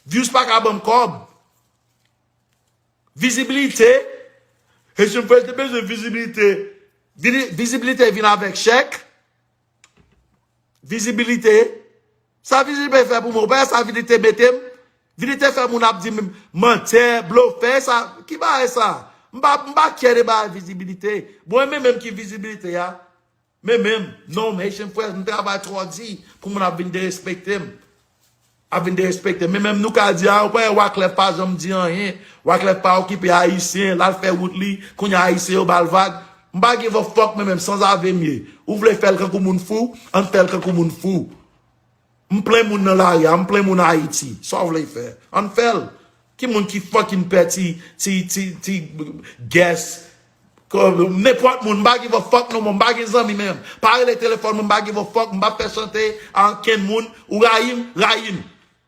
Views pa ka ban m kòb. Vizibilite. Haitian Fresh te bezwen vizibilite. Vini-, vizibilite vin avèk chèk. Vizibilite. Sa vizibilite fè pou mwen? Ou pa wè sa vizibilite mete m? Vizibilite fè moun ap di m mantè, blofè, sa. Ki bagay sa? M pa, m pa kyè de bagay vizibilite. Bon, e men menm ki vizibilite a. Men menm, non, m Haitian Fresh, m travay twò di pou moun ap vin derespekte m. Ap vin derespekte m. Men menm nou ka di, a, ou pa wè Wyclef pa janm di anyen. Wyclef pa okipe ayisyen, l al fè wout li, kounye a ayisyen yo ba l vag. M pa give a fuck, men menm, sanzave m ye. Ou vle fè l kankou moun fou, ann fè l kankou moun fou. M plen moun nan lari a, m plen moun Ayiti. Sa w vle fè? Ann fè l. Ki moun ki fucking pè ti, ti, ti, ti guest? Nenpòt moun, m pa give a fuck no more, m pa gen zanmi menm. Pa rele telefòn mwen, m pa give a fuck, m pa fè chante a ankenn moun. Ou rayi m, rayi m.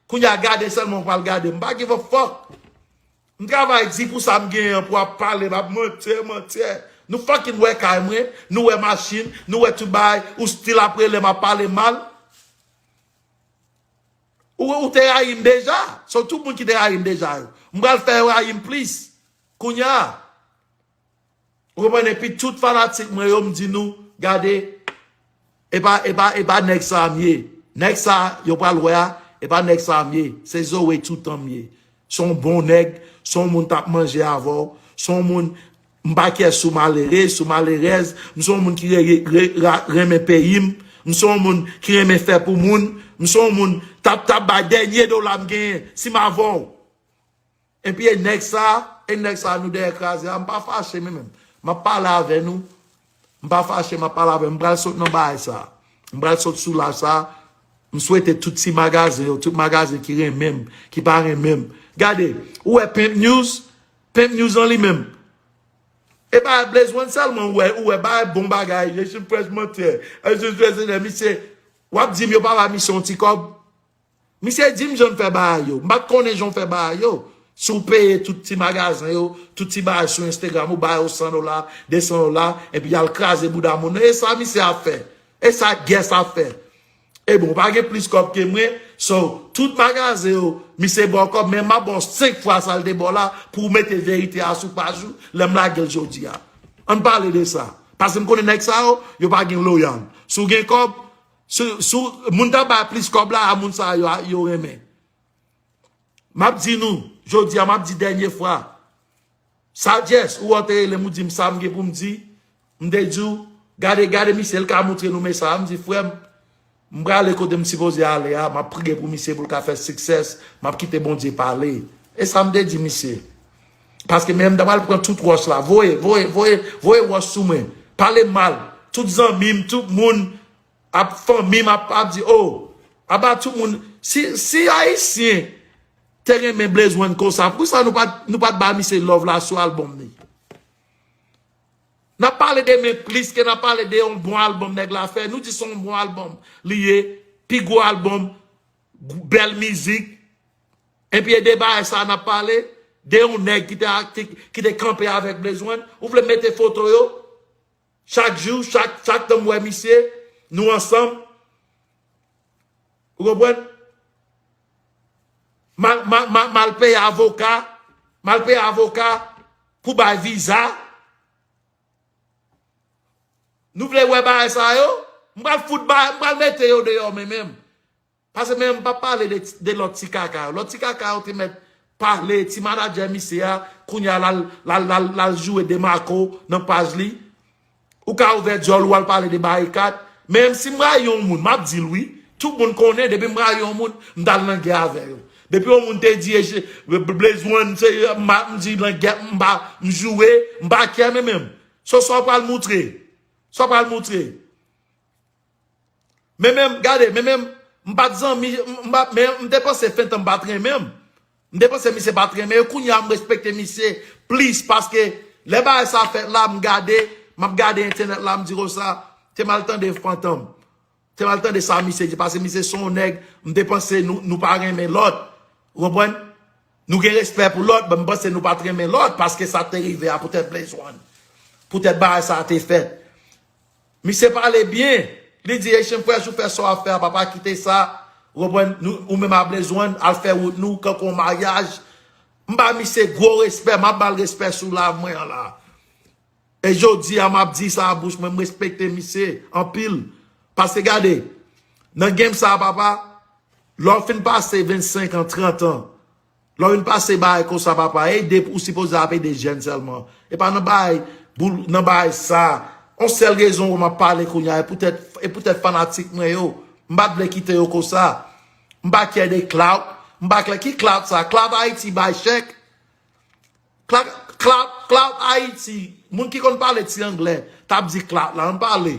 Kounye a gade sèlman ou pral gade, m pa give a fuck. M travay di pou sa m genyen an pou ap pale, m ap mantè, mantè. Nou fucking wè kay mwen, nou wè machin, nou wè tout bagay, ou still ap rele m ap pale mal. Ou, ou te rayi m deja. So, tout moun ki te rayi m deja yo, m pral fè yo rayi m plis. Kounye a, ou konprann? Epi tout fanatik mwen yo, m di nou, gade, e pa, e pa, e pa nèg sa a m ye. Nèg sa a yo pral wè a, e pa nèg sa a m ye. Se Zoe toutan m ye. Se yon bon nèg, se yon moun t ap manje avè w, se yon moun, m pa kè sou malere, sou malerèz, m se yon moun ki re, re, re, ra, renmen peyi m, m se yon moun ki renmen fè pou moun, m se yon moun t ap, t ap bay dènye dola m genyen si m avè w. Epi e nèg sa, e nèg sa nou dèyè kraze a, m pa fache men menm. M ap pale avè nou. M pa fache, m ap pale avè nou. M pral sot nan bagay sa. M pral sot sou live sa. M swete tout ti magazen yo, tout magazen ki renmen m, ki pa renmen m. Gade, ou wè Pimp News? Pimp News an li menm. E pa Blaze One sèlman ou wè, ou wè bagay bon bagay, Haitian Fresh mantè, Haitian Fresh, misye, w ap di m yo pa ba misye yon ti kòb? Misye di m jan l fè bagay yo. M pa t konnen jan w fè bagay yo. Si w peye tout ti magazen yo, tout ti bagay sou Instagram, ou ba yo san dola, de san dola, epi y al kraze bouda moun nan. E sa misye ap fè. E sa guest ap fè. E bon, w pa gen plis kòb ke mwen. So, tout magazen yo, misye ba w kòb, men m ap ba w senk fwa sa l te ba w la pou w mete verite a sou paj ou, lè m lage l jodi a. Ann pale de sa. Paske m konnen nèg sa yo, yo pa gen loyal. Si w gen kòb, Si, si moun ta bay plis kòb la a moun sa yo, yo renmen. M ap di nou, jodi a, m ap di dènye fwa. Sadyès, ou wè w te rele m, ou di m sa m gen pou m di. M te di w, gade, gade misye, l ka montre nou mesaj. M di, frè m, m prale kote m sipoze ale a, m ap priye pou misye pou l ka fè success, m ap kite Bondye pale. E sa m te di misye. Paske men m ta pral pran tout wòch la, voye, voye, voye, voye wòch sou mwen. Pale m mal. Tout zanmi m, tout moun, ap fanmi m ap, ap di, oh, aba tout moun, si, si Ayisyen te renmen Blaze One konsa, poukisa nou pa t, nou pa t ba misye love la sou album li? N ap pale de men plis ke n ap pale de yon bon album nèg la fè. Nou di se yon bon album li ye, pi gwo album, bèl mizik. Epi e de bagay sa n ap pale, de yon nèg ki te, ki, ki te kanpe avèk Blaze One. Ou vle mete foto yo? Chak jou, chak, chak tan m wè misye, nou ansanm. Ou konprann? M al, m al, m al, m al peye avoka, m al peye avoka pou bay viza. Nou vle wè bagay sa yo? M pral fout bagay, m pral mete yo deyò men menm. Paske menm m pa pale de, de lòt ti kaka yo. Lòt ti kaka yo te mèt pale, ti manadjè misye a, kounye a l al, l al, l al, l al joure Demarco nan paj li. Ou ka ouvè dyòl ou al pale de Barikad. Menm si m rayi yon moun, m ap di l wi. Tout moun konnen, depi m rayi yon moun, m t al nan gè avè yo. Depi yon moun te di, e, Blaze One, se, m a, m di nan gè, m pa, m joure, m pa kè, men menm. So, sa w pral moutre. Sa w pral moutre. Men menm, gade, men menm, m pa t zanmi, m, m pa, men m te panse Fenton pa t renmen m. M te panse misye pa t renmen yo. Kounye a, m respekte misye plis paske lè bagay sa fèt la, m gade, m ap gade entènèt la, m di konsa, te m al tande Fantom. Te m al tande sa misye di, paske misye se yon nèg, m te panse nou, nou pa renmen lòt. Ou konprann? Nou gen respè pou lòt, men m panse nou pa t renmen lòt, paske sa te rive a poutèt Blaze One. Poutèt bagay sa te fèt. Misye pale byen. Li di, Haitian Fresh, ou fè sa w ap fè a, papa, kite sa. Ou konprann? Nou, ou menm a Blaze One, al fè wout nou, kankou yon maryaj. M ba misye gwo respè, m ap ba l respè sou live mwen an la. E jodi a, m ap di sa a bouch mwen, m respekte misye anpil. Paske gade, nan game sa a, papa, lè w fin pase vennsenk an, trant an, lè w vin pase bagay konsa, papa, ede, ou sipoze ap ede jèn sèlman. E pa nan bagay, boul, nan bagay sa. On sèl rezon wè m ap pale kounye a, e poutèt, e poutèt fanatik mwen yo. M pa t vle kite yo konsa. M pa kè de clout. M pa kè ki clout sa. Clout Haiti bay chèk. Clout, clout, clout Haiti. Moun ki konn pale ti anglè, t ap di clout la. Ann pale.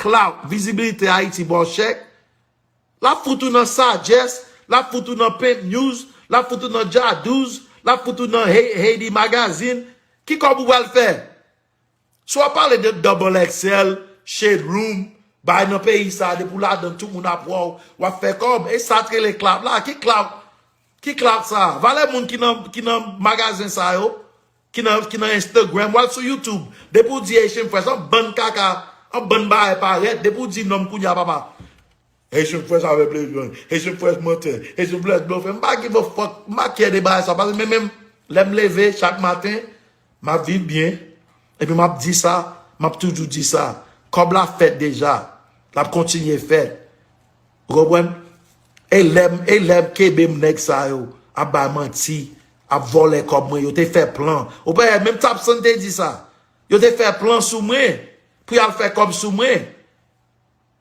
Clout, vizibilite Haiti ba w chèk. L ap fout ou nan Sagesse, l ap fout ou nan Pimp News, l ap fout ou nan Djadouz, l ap fout ou nan Haiti Magazine. Ki kòb ou pral fè? Si w ap pale de Double X L, Shade Room, bay nan peyi sa, depi w ladan tout moun ap wè w, w ap fè kòb. E sa t rele clout la, ki clout? Ki clout sa? Valè moun ki nan, ki nan magazen sa yo, ki nan, ki nan Instagram, w al sou YouTube. Depi w di Haitian Fresh, an bann kaka, an bann bagay parèt. Depi w di non m kounye a, papa. Haitian Fresh avè Blaze One. Haitian Fresh mantè. Haitian Fresh blofè. M pa give a fuck. M pa kè de bagay sa. Paske men menm, lè m leve chak maten, m ap viv byen. Epi m ap di sa, m ap toujou di sa. Kòb la fèt deja. L ap kontinye fèt. Ou konprann? E lè m, e lè m kenbe m nèg sa yo ap bay manti, ap vòlè kòb mwen, yo te fè plan. Ou pa wè, menm Tapson te di sa. Yo te fè plan sou mwen pou y al fè kòb sou mwen.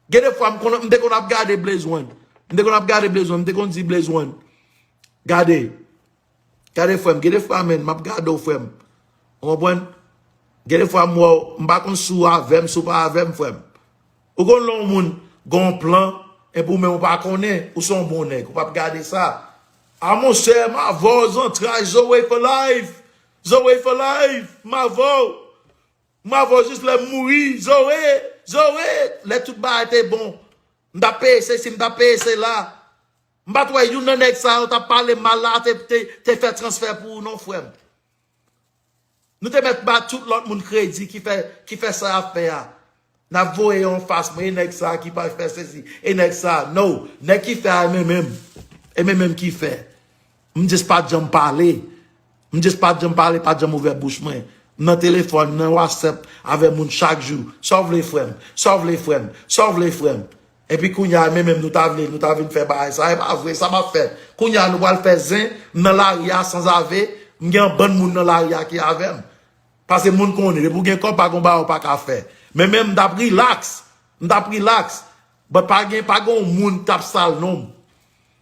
Gen de fwa m konn, m te konn ap gade Blaze One. M te konn ap gade Blaze One, m te konn di Blaze One, gade, gade frè m, gen de fwa menm, m ap gade w frè m. Ou konprann? Gen de fwa m wè w, m pa konn si w avè m, si w pa avè m, frè m. Ou konn lè yon moun gen yon plan, epi ou menm ou pa konnen, ou se yon bon nèg, ou p ap gade sa. A monchè, m avè w zantray, Zoe for life. Zoe for life, m avè w. M avè w jis lè m mouri, Zoe, Zoe. Lè tout bagay te bon, m t ap peye sesi, m t ap peye sela. M pa t wè youn nan nèg sa yo t ap pale mal la te, te, te fè transfè pou ou non, frè m. Nou te mèt ba tout lòt moun kredi ki fè, ki fè sa y ap fè a. N ap voye yo anfas mwen, e nèg sa ki pa fè sesi, e nèg sa, no. Nèg ki fè a, e men menm. E men menm ki fè. M just pa t janm pale. M just pa t janm pale, pa t janm ouvè bouch mwen. M nan telefòn, nan WhatsApp, avè moun chak jou. Sa w vle, frè m? Sa w vle, frè m? Sa w vle, frè m? Epi kounye a, men menm nou ta vle, nou ta vin fè bagay sa. E pa vre, sa p ap fèt. Kounye a, nou pral fè zen, m nan lari a sanzave, m gen yon bann moun nan lari a ki avè m. Paske moun konnen, depi w gen kòb, pa gen bagay ou pa ka fè. Men menm m t ap relax, m t ap relax. But pa gen, pa gen yon moun k t ap sal non m.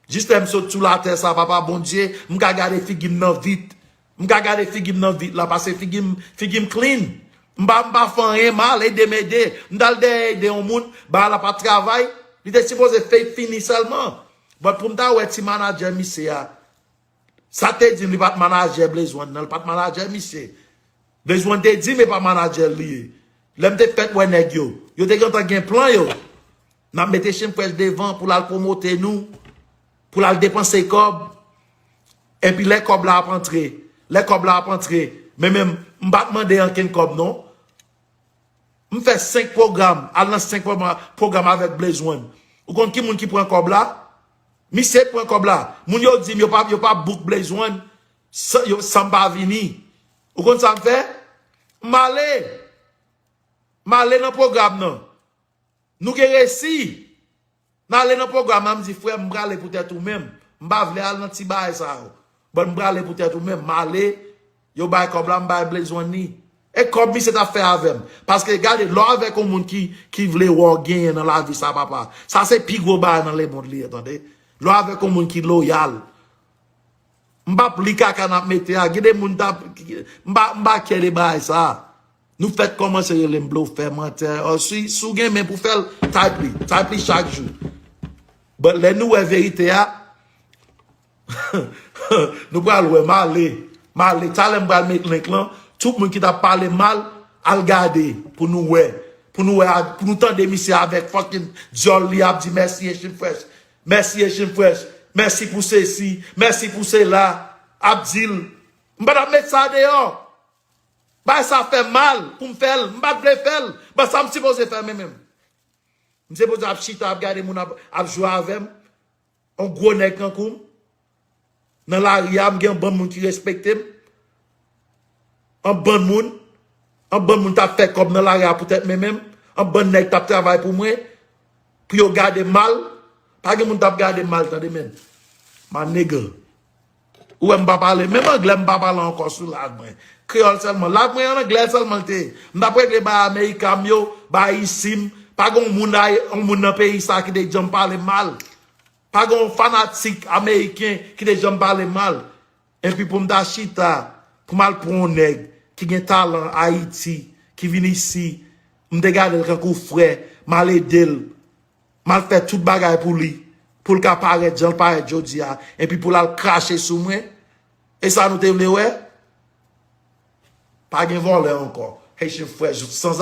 Jis lè m sot sou latè sa, papa Bondye, m ka gade figi m nan vit. M ka gade figi m nan vit la, paske figi m, figi m clean. M pa, m pa fè anyen mal, ede m ede. M t al dèyè ede yon moun, bagay la pa t travay. Li te sipoze fè fini sèlman. But pou m ta wè ti manadjè misye a, sa te di m li pa t manadjè Blaze One nan, li pa t manadjè misye. Blaze One te di m e pa manadjè l li ye. Lè m te fèk wè nèg yo, yo te gentan gen plan yo. N ap mete Haitian Fresh devan pou l al pwomote nou, pou l al depanse kòb. Epi lè kòb la ap antre, lè kòb la ap antre, men menm, m pa t mande ankenn kòb non. M fè senk pwogram, al nan senk pwogram, pwogram avèk Blaze One. Ou konn ki moun ki pran kòb la? Misye k pran kòb la. Moun yo di m yo pa, yo pa book Blaze One san, yo, san m pa vini. Ou konn sa m fè? M ale. M ale nan pwogram nan. Nou gen resi. M ale nan pwogram la, m di, frè, m prale poutèt ou menm. M pa vle al nan ti bagay sa yo. Bon, m prale poutèt ou menm. M ale, yo bay kòb la, m bay Blaze One li. E kòb misye t ap fè avè m. Paske gade, lè w avèk yon moun ki, ki vle wè w genyen nan lavi sa, papa. Sa se pi gwo bagay nan lemonn li ye, tande. Lè w avèk yon moun ki loyal. M p ap li kaka n ap mete a. Gen de moun t ap, m pa, m pa kè de bagay sa. Nou fèk kòmanse rele m blofè, mantè. Ò, si, si w gen men pou fè l, type li. Type li chak jou. But lè nou wè verite a, nou pral wè, m ale. M ale. Talè m pral met link lan. Tout moun ki t ap pale mal, al gade pou nou wè. Pou nou wè, pou nou tande misye avèk fucking dyòl li ap di mèsi Haitian Fresh. Mèsi Haitian Fresh. Mèsi pou sesi. Mèsi pou sela. Ap di l. M pa t ap met sa deyò. Bay sa fè mal pou m fè l. M pa t vle fè l. Ban sa m sipoze fè men menm. M sipoze ap chita, ap gade moun ap, ap jwe avè m. Yon gwo nèg tankou m. Nan lari a, m gen yon bann moun ki respekte m. Yon bann moun. Yon bann moun t ap fè kòb nan lari a poutèt men menm. Yon bann nèg t ap travay pou mwen. Pou yo gade m mal. Pa gen moun t ap gade m mal, tande, men. My nigga. Ou wè m pa pale. Menm anglè m pa pale ankò sou live mwen. Kreyòl sèlman. Live mwen an anglè sèlman l te ye. M t ap regle bay Amerika m yo, bay isi m. Pa gen yon moun, yon moun nan peyi sa ki te janm pale m mal. Pa gen yon fanatik ameriken ki te janm pale m mal. Epi pou m ta chita, pou m al pran yon nèg ki gen talan Ayiti, ki vin isi, m te gade l tankou frè, m al ede l, m al fè tout bagay pou li, pou l ka parèt jan l parèt jodi a, epi pou l al krache sou mwen, e sa nou te vle wè? Pa gen vòlè ankò. Haitian Fresh, sans